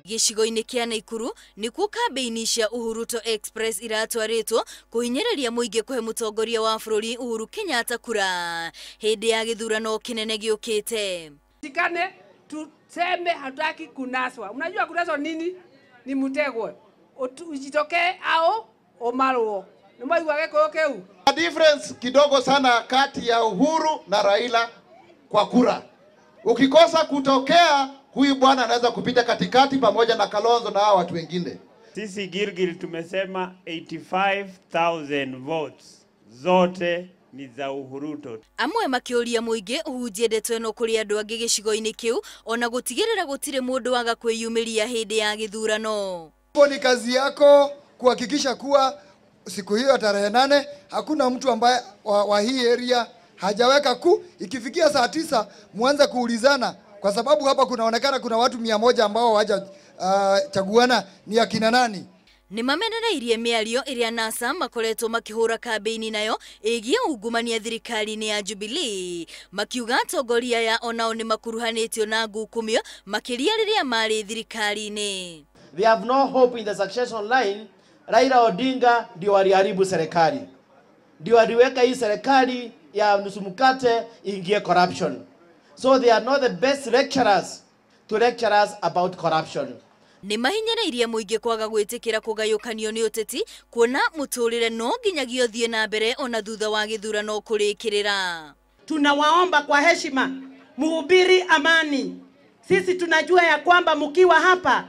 Gĩcigo-inĩ kĩa Naikuru nĩkuo kambĩini cia Uhuruto Express iratwarĩtwo kũhinyĩrĩria mũingĩ kũhe mũtongoria wa bũrũri Uhuru Kenyatta kura hĩndĩ ya gĩthurano kĩnene gĩũkĩte. Shikane tuseme hatutaki kunaswa. Unajua kunaswa nini? Ni mtegwe. Ujitokee au omarwo. Nimaigua gĩkũyũ kĩu. Difference kidogo sana kati ya Uhuru na Raila kwa kura. Ukikosa kutokea, huyu bwana anaweza kupita katikati pamoja na Kalonzo na hao watu wengine. Sisi Gilgil tumesema 85,000 votes zote ni za Uhuruto. Amwe makĩũria mũingĩ ũhunjie ndeto ĩno kũrĩ andũ angĩ gĩcigo-inĩ kĩu ona gũtigĩrĩra gũtirĩ mũndũ waga kwĩyumĩria hĩndĩ ya gĩthurano. Ni kazi yako kuhakikisha kuwa siku hiyo tarehe 8 hakuna mtu ambaye wa hii area hajaweka ku. Ikifikia saa 9 muanze kuulizana, kwa sababu hapa kunaonekana kuna watu 100 ambao hawaja chaguana ni akina nani. Nĩ mamenereirie mĩario ĩrĩa NASA makoretwo makĩhũra kambĩini nayo ĩgiĩ ungumania thirikari-inĩ ya Jubilee, makiuga atongoria aya onao nĩ makuruhanĩtio na ngukumio makĩria rĩrĩa marĩ thirikari-inĩ. They have no hope in the succession line. Raila Odinga ndio aliharibu serikali, ndio aliweka hii serikali ya nusu mkate ingie corruption. So they are not the best lecturers to lecture us about corruption. Nĩ mahinyĩrĩirie mũingĩ kwaga gwĩtĩkĩra kũgayũkanio nĩ ũteti kuona mũtũrĩre no nginyagia ũthiĩ na mbere ona thutha wa gĩthurano kũrĩkĩrĩra. Tunawaomba kwa heshima muhubiri amani. Sisi tunajua ya kwamba mkiwa hapa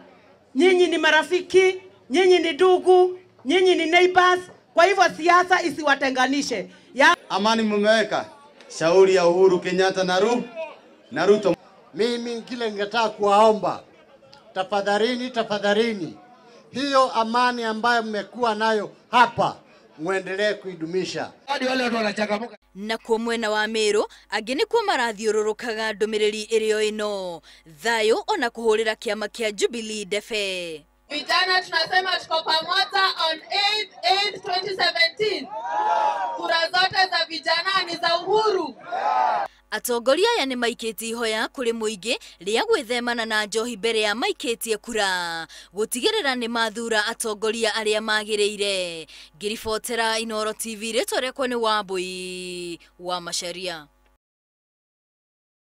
nyinyi ni marafiki, nyinyi ni ndugu, nyinyi ni neighbors, kwa hivyo siasa isiwatenganishe. Amani mmeweka shauri ya Uhuru Kenyatta na Ruto. Mimi kile ningetaka kuwaomba, tafadhalini, tafadhalini, hiyo amani ambayo mmekuwa nayo hapa muendelee kuidumisha. Na kuo mwena wa Meru angĩ nĩkuo marathiũrũrũkaga ndũmĩrĩri ĩrĩo ĩno thayũ ona kũhũrĩra kĩama kĩa Jubilee ndebe. Vijana tunasema tuko pamoja on 8/8/2017. Kura zote za vijana ni za Uhuru. Atongoria aya nĩ maikĩtie ihoya kũrĩ mũingĩ rĩa gwĩthemana na njohi mbere ya maikĩtie kura gũtigĩrĩra nĩ mathura atongoria arĩa magĩrĩire. Ngĩribotera Inooro TV, rĩtwa rĩakwa nĩ Wambui wa Macharia.